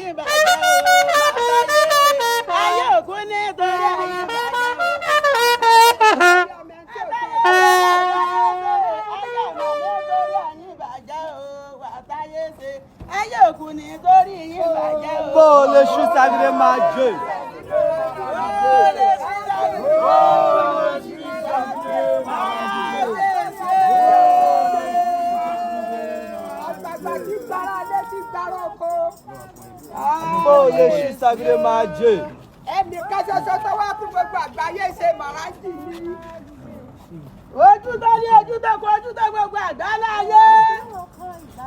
yín bàjẹ́ o. Ayé òkú nítorí ẹ̀yin bàjẹ́ o. Ayé òkú nítorí yín bàjẹ́ o. Bó o lè ṣú sábìrì máa jò. Bó o lè ṣú sábìrì máa jò. Àgbààgbà tí gbára lé tí gbára oko. Bó o lè ṣú sábìrì máa jò. Ẹnìkan ṣoṣo tó wá fún gbogbo àgbáyé ṣe màrájì ni. Ojú tó ní ojú tó kọ ojú tó gbogbo àgbáláyé.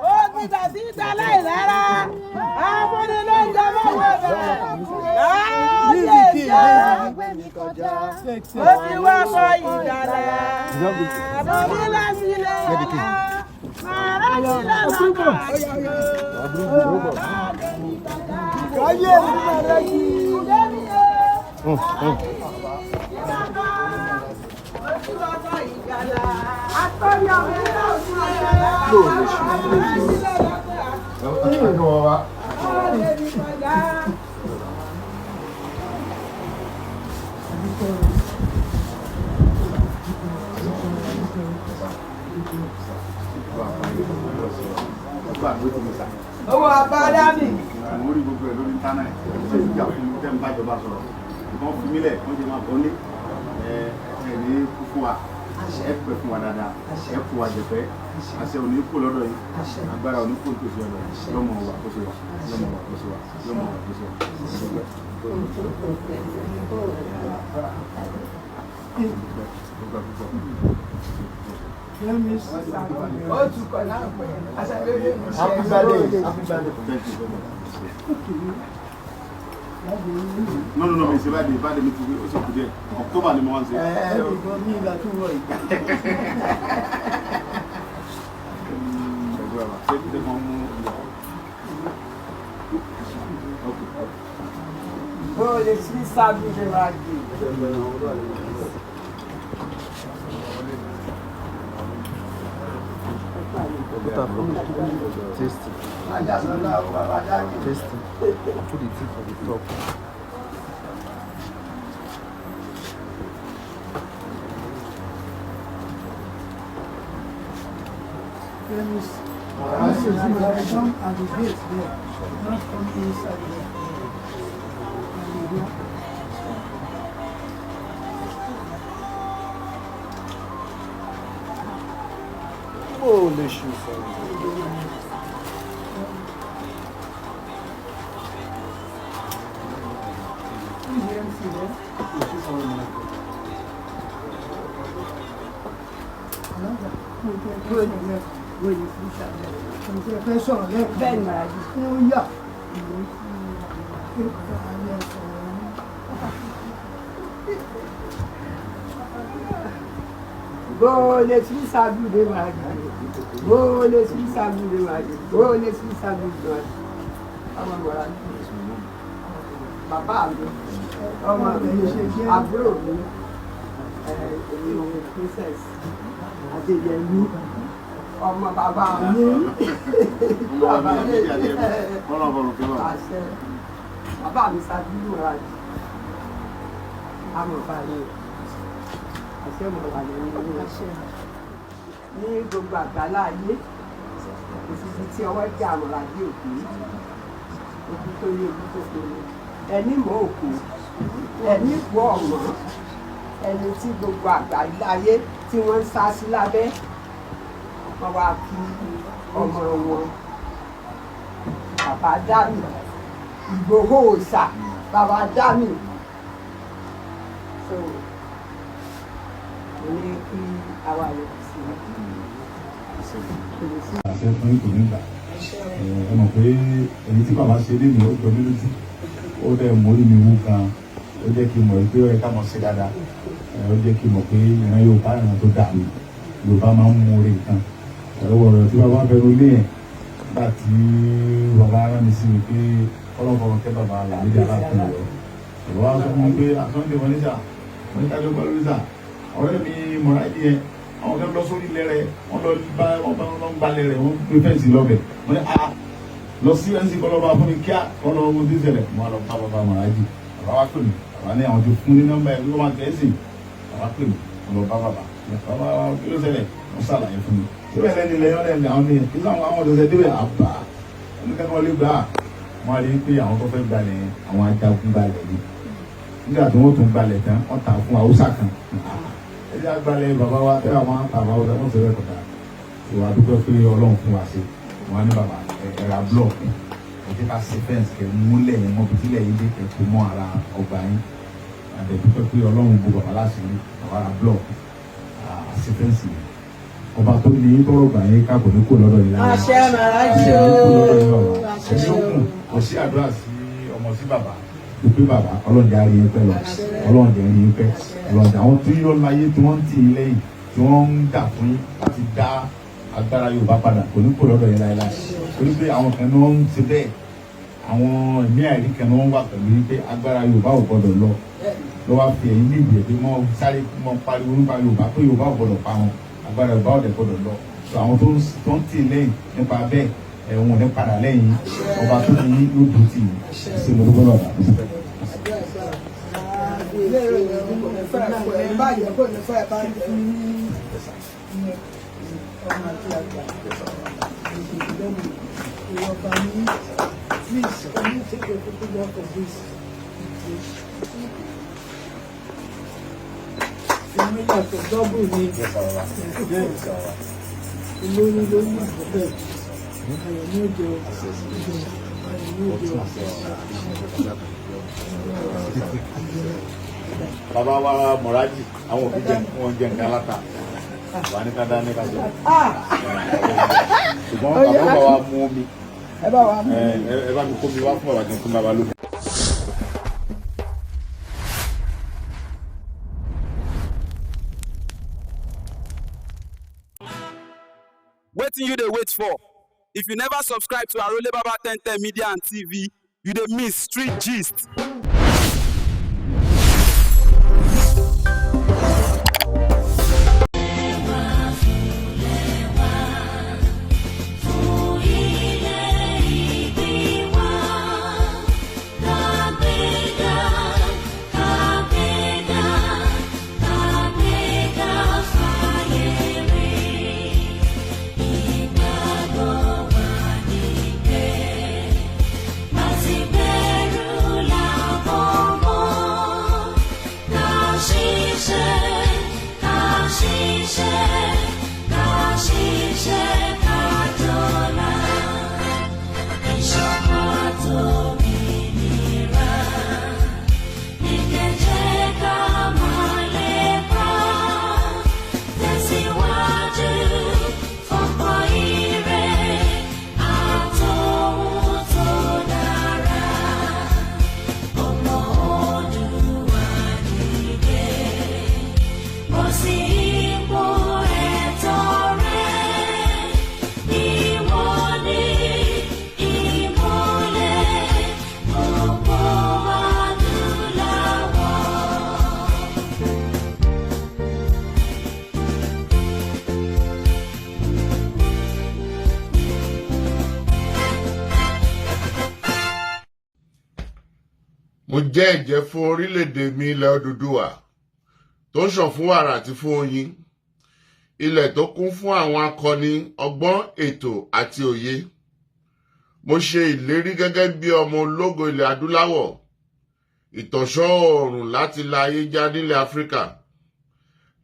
Ó gbígbà sí ìta láìlára. Afúnni ló ń jẹ mọ́wọ́ bẹ̀rẹ̀. Kábíyèsí. Ó ti wá kọ ìdàlà. Àbọ̀mí lásìlẹ̀. Màrájì lọ́lọ́kọ̀. Káyé mi máa rẹ́ yìí. Bó o lè ṣú Owó abádámì. Mo rí gbogbo ẹ̀ lórí íńtánẹ́ẹ̀tì. Ṣé ìjà fún mi tẹ́ ń bájọba sọ̀rọ̀? Ìbọn fi mílẹ̀ wọ́n jẹ́ máa bọ́ ní ẹ ẹ ní kú fún wa, ẹ pẹ́ fún wa dáadáa, ẹ kú wa jẹ̀pẹ́, àṣẹ ò ní kú lọ́dọ̀ yìí, agbára ò ní kú nítòsí ọ̀dọ̀ yìí, lọ́mọ wa kó ṣe wà, lọ́mọ wa kó ṣe wà, lọ́mọ wa kó ṣe wà. Ó tukọ̀ láàpẹ̀. Àṣàlóyè mi ṣe. Happy birthday. Happy birthday. Thank you very much. No, no, no, mi ṣe báyìí, báyìí mi ti ó sì kú díẹ̀. October ni mo wá ń ṣe. Ẹ ẹ ìbọn mi ìlà tó wọ̀ yìí. Ṣé kí wọ́n mú ìyàwó? Okay. Bó o lè ṣí sábìrì máa jò. Tasty. Tasty. Put the tea for the top. Come at the gate there, not come inside there. And you go. Bó o lè ṣú sábìrì. Who is the MC there? Alága, mo fẹ́ sọ̀rọ̀ lẹ́ẹ̀kan. Bó o lè ṣí sábìrì. Mo fẹ́ sọ̀rọ̀ lẹ́ẹ̀kan. Bẹ́ẹ̀ ni màrájì. Ó yà ìlú tí alẹ́ sọ̀rọ̀ ní. Bó o lè ṣí sábìrì máa jò. Bó o lè ṣí sábìrì máa jò. Bó o lè ṣí sábìrì máa jò. Ọmọ màrájì. Bàbá mi, ọmọ mi, àbúrò mi, èmi ò princess Adéyẹmí, ọmọ bàbá mi. Bàbá mi Àṣẹ. Bàbá mi ṣáájú màrájì. Àmọ̀ báyìí. Àṣẹ mọ̀ wà lẹ́yìn ní gbogbo àgbálá ayé. Kò sí ibi tí ọwọ́ jẹ́ àmọ̀ràdí òkú. Òkú tó ní ojú tó pinnu. Ẹni mọ̀ òkú. Ẹni kú ọ̀mọ́. Ẹni tí gbogbo àgbálá ayé tí wọ́n ń sá sí lábẹ́. Wọ́n wá kí ọmọ wọn. Bàbá Dámì. Ìgbòho òòṣà. Bàbá Dámì. So, mo ní kí àwa yòókù sí i. Àṣẹ fún yín kò ní gbà. Ẹ mọ̀ pé èyí tí bàbá ṣe lémi ó jọ mí lójú, ó dẹ̀ mórí mi wú gan, ó jẹ́ kí n mọ̀ pé ó yẹ ká mọ̀ sí dáadáa. Ó jẹ́ kí n mọ̀ pé ìran Yorùbá ìran tó dà mí, Yorùbá máa ń mú orí nǹkan. Ẹ̀rọ ọ̀rọ̀ tí bàbá fẹnu lé yẹn nígbà tí bàbá rán mi sí mi pé ọlọ́fọ̀ọ́ kẹ́ bàbá Làmídì Aláàfin Ọ̀yọ́. Bàbá wa sọ fún mi pé àtúndì wọn nísà wọn ní kájọ gbọ́ lórí sà ọ̀rẹ́ mi mọ̀rájì yẹn, àwọn kan lọ sórí ilẹ̀ rẹ̀, wọ́n lọ bá wọ́n bá wọn gbalẹ̀ rẹ̀, wọ́n gbé fẹ́ǹsì lọ́bẹ̀. Wọ́n ní a Lọ sí NC kọlọ́ba fún mi kíá, kọlọ́ owó tí ń ṣẹlẹ̀. Mo wá lọ bá bàbá Mọ̀rájì. Bàbá wa pè mí, bàbá ní àwọn ti fún ní nọ́mbà ẹ̀ ló máa tẹ̀ ẹ́ sí. Bàbá pè mí, mo lọ bá bàbá. Bàbá, kí ló ṣẹlẹ̀? Wọ́n ṣàlàyé fún mi síbẹ̀ lẹ́ni lẹ́yìn ọ̀lẹ́ni àwọn ní kí sáwọn àwọn ọ̀dọ́sẹ̀ débẹ̀ àbá oníkẹ́kọ̀ọ́ lè gbà. Wọ́n á rí i pé àwọn tó fẹ́ gbalẹ̀ yẹn, àwọn ajagun gbalẹ̀ ni. Nígbà tí wọ́n tún gbalẹ̀ tán, wọ́n tà fún Haúsá kan. Ẹ jẹ́ àgbálẹ̀ bàbá wa tẹ́lẹ̀, àwọn àtàwọn Haúsá wọ́n sọ̀rọ̀ kọ̀tà. Ìwà dúpẹ́ pé Ọlọ́run fún wa ṣe. Wọn á ní bàbá, ẹ ra block, ẹ jẹ́ ká ṣe fence, kẹ múlẹ̀ yẹn mọ́ bítílẹ̀ yìí dé, kẹ kó mọ́ ara ọgbà yín. Àdẹ̀dúpẹ́ pé Ọlọ́run bo bàbá láṣìírí. Bàbá ra block, ṣe fence yẹn. Ọba tó ní tọrọ gbà yín ká kò ní kó lọ́dọ̀ yín lára. Àṣẹ Màrájì Àṣẹ ní kó lọ́dọ̀ yín o. bàbá. Àṣẹ Ẹ̀mí o. òkun kò sí àdúrà sí ọmọ sí bàbá pípé. Bàbá, Ọlọ́run jẹ́ àárín yín pẹ́ lọ. Ọlọ́run jẹ́ àárín yín pẹ́. Ọlọ́run jẹ́ àwọn tí yóò láyé tí wọ́n ń tì í lẹ́yìn, tí wọ́n ń dà fún yín láti dá agbára Yorùbá padà, kò ní kó lọ́dọ̀ yín láéláé, torí pé àwọn kan ní wọ́n ń ṣe bẹ́ẹ̀. Àwọn ẹ̀mí àìrí kan ní wọ́n wà pẹ̀lú yín pé agbára Yorùbá ò gbọdọ̀ lọ. Ló wá fi ẹ̀yìn ní ìdí ẹ̀ pé mọ́ sáré mọ́ pariwo nípa Yorùbá pé Yorùbá ò gbọdọ̀ pa wọn, agbára Yorùbá ò dẹ̀ gbọdọ̀ lọ. So àwọn tó ń tì lẹ́yìn nípa bẹ́ẹ̀, ẹ̀wọ̀n ní padà lẹ́yìn. Ọba tó ní yín yóò dùn tì yín. Ṣé mo dúpẹ́, bàbá? Ilé ìròyìn kò ní fẹ́ kò ní bàjẹ́, kò ní fẹ́ bàjẹ́. Ọmọ àti àgbà ìwọ̀nba ní. Please, can you take a photograph of this? Ìmú yàtọ̀ double ni. Olórí ló ní àbọ̀bẹ̀. Ayọ̀ ní òjò, ayọ̀ ní òjò. Bàbá wa Mọ̀rájì, àwọn òbí jẹ wọn jẹ nǹkan láta wà ní ká dání ká jẹ, ṣùgbọ́n bàbá bá wa mú omi. Ẹ bá wa mú. Ẹ bá mi kó mi wá fún bàbá kí n fún bàbá lómi. Wetin you dey wait for? If you never subscribe to Arole Baba 1010 Media and TV, you dey miss street gist. Ilẹ̀ ìbí wa, kàgbéga, kàgbéga, kàgbéga fàyè rí. Ìgbàgbọ́ wa ní pé láti bẹ̀rù làbọ̀ mọ́. Ká ṣiṣẹ́, ká ṣiṣẹ́, ká ṣiṣẹ́, ká jọlá. Ìṣọ̀kan àtòmìnira ní kẹ̀jẹ́ ká máa lépa. Tẹ̀síwájú fọ́pọ̀ ire àtòhun tó dára. Ọmọ Oòduà dìde, bọ́ sí ipò ẹ̀tọ́ rẹ. Ìwọ ni ìmọ́lẹ̀ gbogbo adúláwọ̀. Mo jẹ́ ẹ̀jẹ́ fún orílẹ̀-èdè mi, ilẹ̀ Odùduwà tó ń ṣàn fún wàrà àti fún oyin, ilẹ̀ tó kún fún àwọn akọni, ọgbọ́n, ètò àti òye. Mo ṣe ìlérí gẹ́gẹ́ bí ọmọ ológo ilẹ̀ adúláwọ̀, ìtànṣán oòrùn láti la ayé já nílẹ̀ Áfíríkà,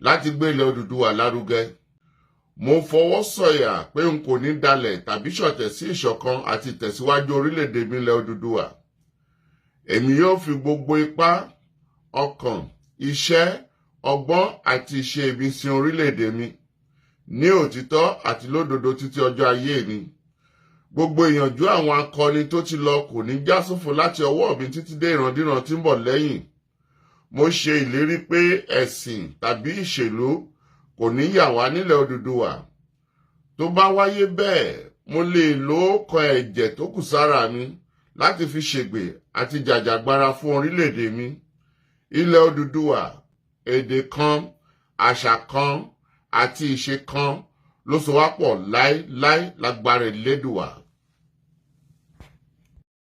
láti gbé ilẹ̀ Odùduwà lárugẹ. Mo fọwọ́ sọ̀yà pé n kò ní dalẹ̀ tàbí ṣọ̀tẹ̀ sí ìṣọ̀kan àti ìtẹ̀síwájú orílẹ̀-èdè mi, ilẹ̀ Odùduwà. Èmi yóò fi gbogbo ipá, ọkàn, iṣẹ́, ọgbọ́n àti ìṣe mi sin orílẹ̀-èdè mi ní òtítọ́ àti lódodo títí ọjọ́ ayé mi. Gbogbo ìyànjú àwọn akọni tó ti lọ kò ní já sófo láti ọwọ́ mi títí dé ìrandíran tí ń bọ̀ lẹ́yìn. Mo ṣe ìlérí pé ẹ̀sìn tàbí ìṣèlú kò ní yà wá nílẹ̀ Odùduwà. Tó bá wáyé bẹ́ẹ̀, mo lè lo kan ẹ̀jẹ̀ tó kù sára mi láti fi ṣègbè àti jàjàgbara fún orílẹ̀-èdè mi, ilẹ̀ Odùduwà. Èdè kan, àṣà kan àti ìṣe kan ló so wá pọ̀ láéláé lágbára Elédùwà.